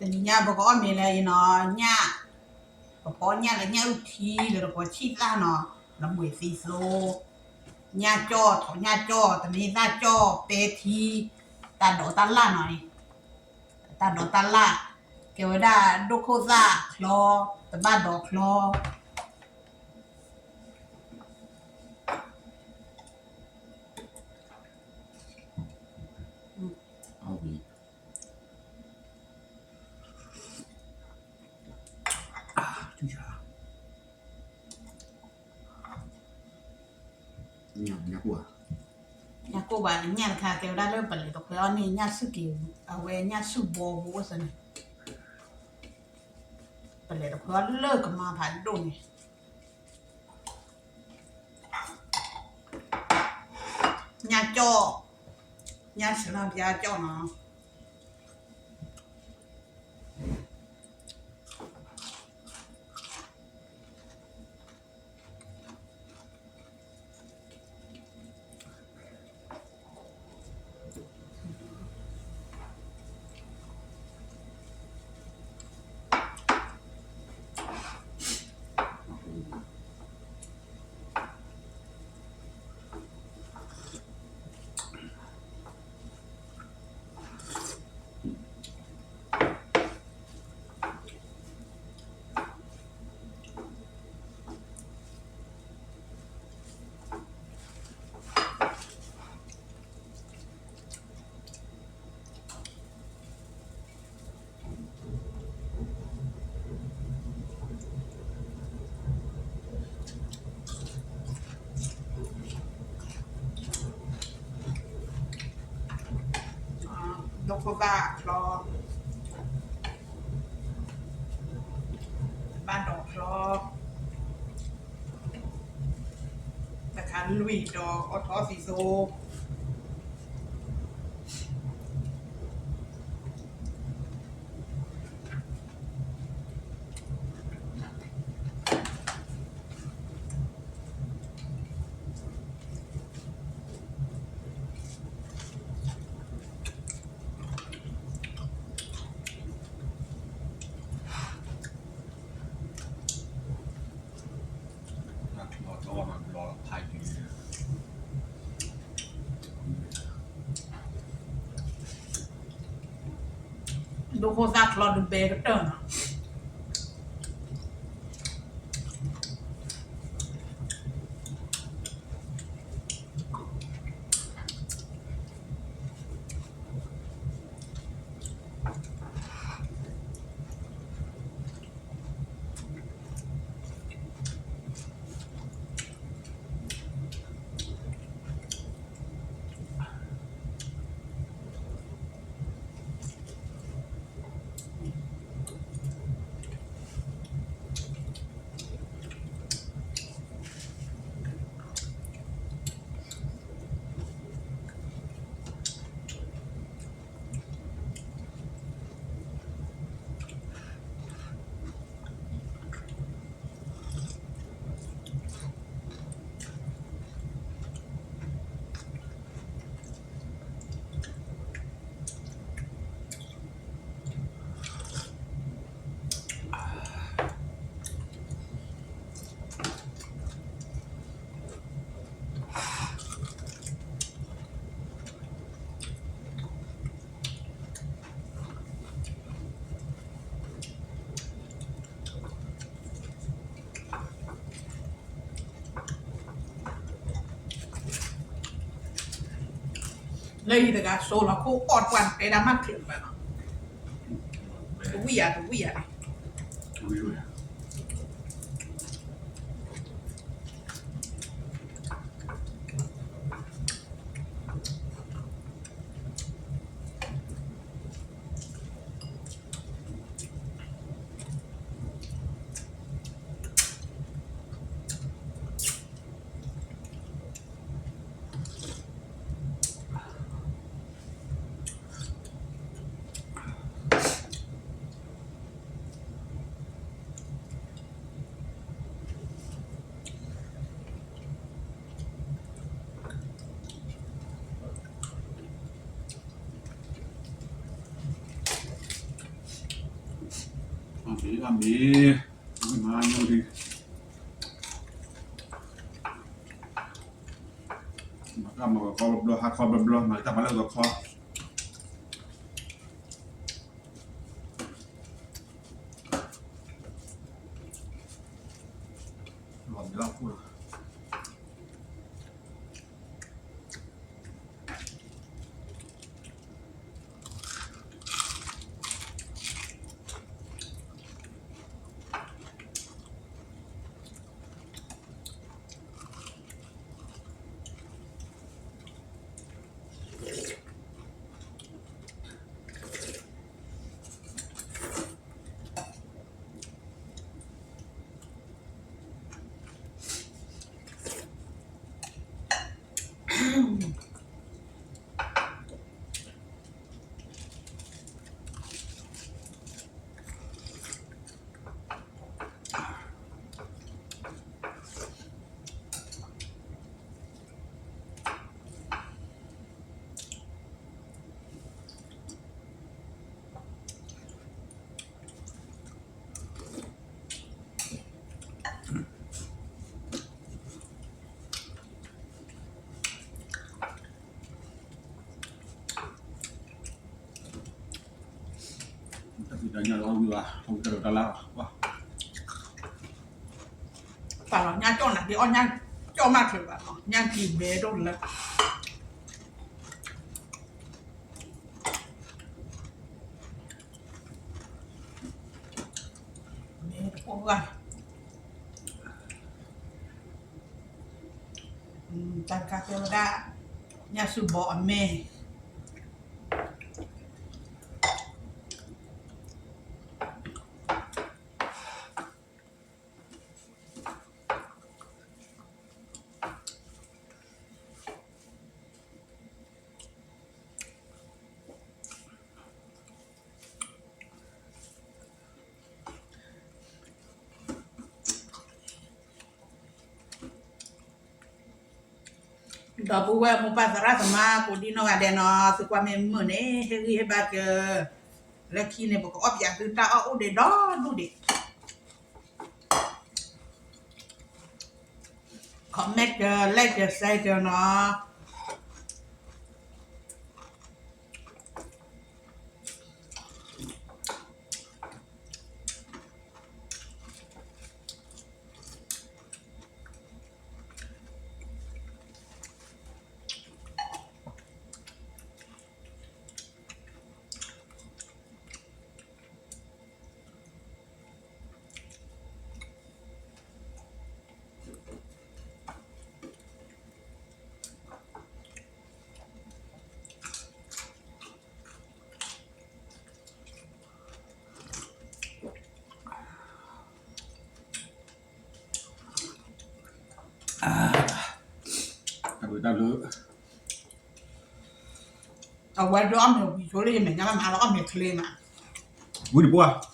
တနံၤညါပကအီၣ်မ့ၤလၢအံၤနီၤ, ညၣ်, ပဖီညၣ်လၢညၣ်အုၣ်ထံလၢတပှီၤဆံၣ်သၣ်နီၤ, လၢမွဲၢ်သံသိ, ညၣ်ကၠီၣ်, ထီၣ်ညၣ်ကၠီၣ်, သန့ၤသၣ်ကၠီၣ်, ပဲထံ, တၢ်ဒိးတၢ်လၣ်နီၤ, တၢ်ဒိးတၢ်လၣ်, ကဲဝဲဒၣ်ဒိၣ်ခိၣ်သၣ်ချီ, တဘၣ်ဒိးချီ ညၣ်ကိၢ်ဘၣ်, ညၣ်တခါကဲဝဲဒၣ်လၢပလဲၤတခွဲအီၤန့ၣ် ညၣ်ဆူၣ်က့ၤ, အဝဲညၣ်ဆူၣ်ဘီဘိအိၣ်စ့ၢ်န့ၣ်, ပလဲၤတခွဲအီၤလၢကမါဖးဒိၣ်န့ၣ် ညၣ်ကၠီၣ်, ညၣ်ဆူၣ်လီၤပျါကၠီၣ်နီၤ. ဒိၣ်ခိၣ်သၣ်ချီ, ဘၣ်ဒိးချီ, တခါလွံၢ်ဒီးအီၣ်ထီၣ်သံသိ ဒိၣ်ခိၣ်သၣ်ချီဒုးဘဲကတၢၢ်နီၤ. လၢယတဂၤစိလီၤ ခိၣ်အီၣ်တပှၢ်တဲဒၣ်မးချုးဘၣ်နီၤ, တဝံၣ်ယၤ တဝံၣ်ယၤန့ၣ် လၢယတဂၤစိလီၤ ခိၣ်အီၣ်တပှၢ်တဲဒၣ်မးချုးဘၣ်နီၤ, တဝံၣ်ယၤန့ၣ်, တဝံၣ်ယၤန့ၣ် မ့ၢ်, မၤညိဒံး, မၤကမၤကခီဘျီဘျီ ဟါခီဘျီဘျီ မၤကတၢ်မၤလၢကခီ, လီၤမ့ၢ်လီၤခိၣ်လီၤ. တၢ်ဖံးတၢ်ညၣ်လီၤဝံၤဘၣ်, အဝံၤကဒီးတၢ်လၢ်ဘၣ်, ပာ်လီၤညၣ်ကၠီၣ်နၤက့ၤအီၣ်ညၣ်ကၠီၣ်မးချုးဘၣ်, ညၣ်ကံၤဘဲဒိၣ်လၢ မ့ၢ်တကိးဂၤ, တၢ်တခါတဲဝဲဒၣ် ညၣ်စူၢ်ဘီအမဲာ်ဒီပုၢ်ဝဲၢ်မိၢ်ပၢ်သရၣ်သမါ ကိးဒံနီၢ်ဂၤဒဲးနီၤ, သုကွၢ်မ့ၢ်မုာ်န့ၣ် ဟ့ၣ်ဂံၢ်ဟ့ၣ်ဘါက့ၤ, လၢခံန့ၣ် ပကအိၣ်ပယၤသုတၢ်အီၣ်အိၣ်ဒံးဒီဒူၣ်ဒံး, comment က့ၤ like က့ၤ share က့ၤနီၤ. တၢ်ဘျုးတၢ်ဘျုး, အဝဲဒၣ်အီၣ်မ့ၤဝံၤဆိလၢယမဲာ်ညါဘၣ်မး လၢအီၣ်မ့ၤချ့မး, ဝံၤတပှၢ် တၢ်ဘျုးတၢ်ဘျုး,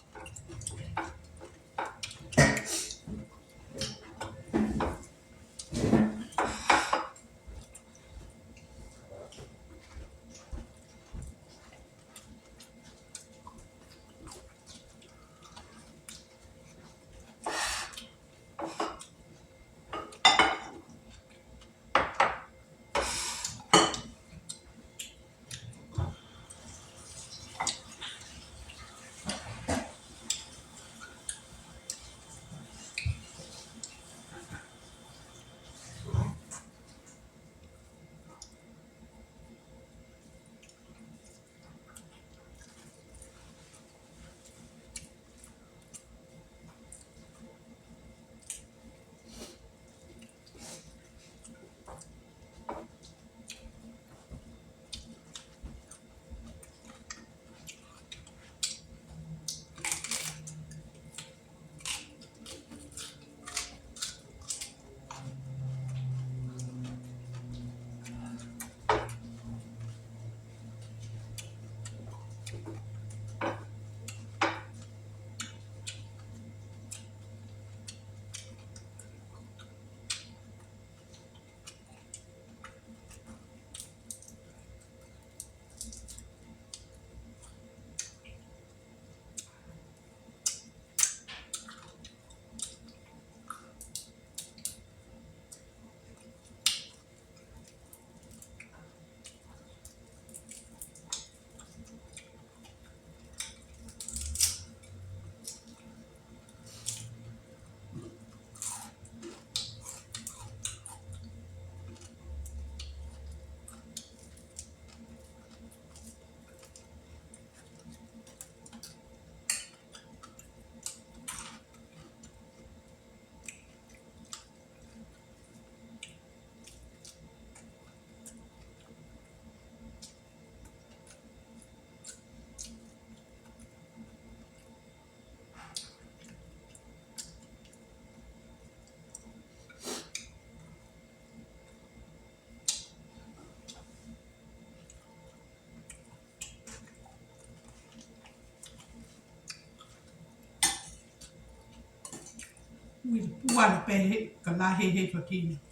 ဝံၤတပူၤဘၣ်လၢပဲဟ့ၣ်ကလါဟ့ၣ်ဟ့ၣ်ထီၣ်ထံန့ၣ်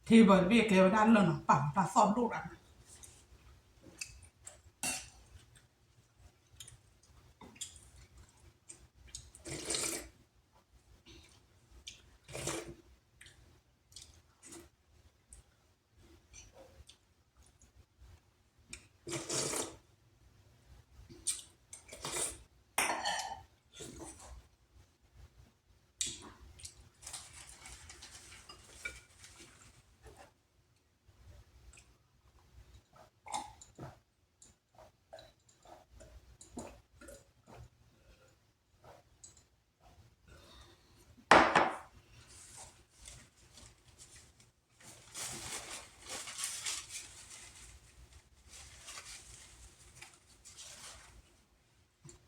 ထံဘၣ်တဘ့ၣ်ကဲဝဲဒၣ်လၢနီၤ ပာ်တၢ်သီၣ်ဒိၣ်တၢ်နီၤ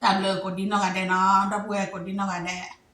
တၢ်ဘျုးကိးဒံနီၢ်ဂၤဒဲးနီၤ ဒီပုၢ်ဝဲၢ်ကိးဒံနီၢ်ဂၤဒဲး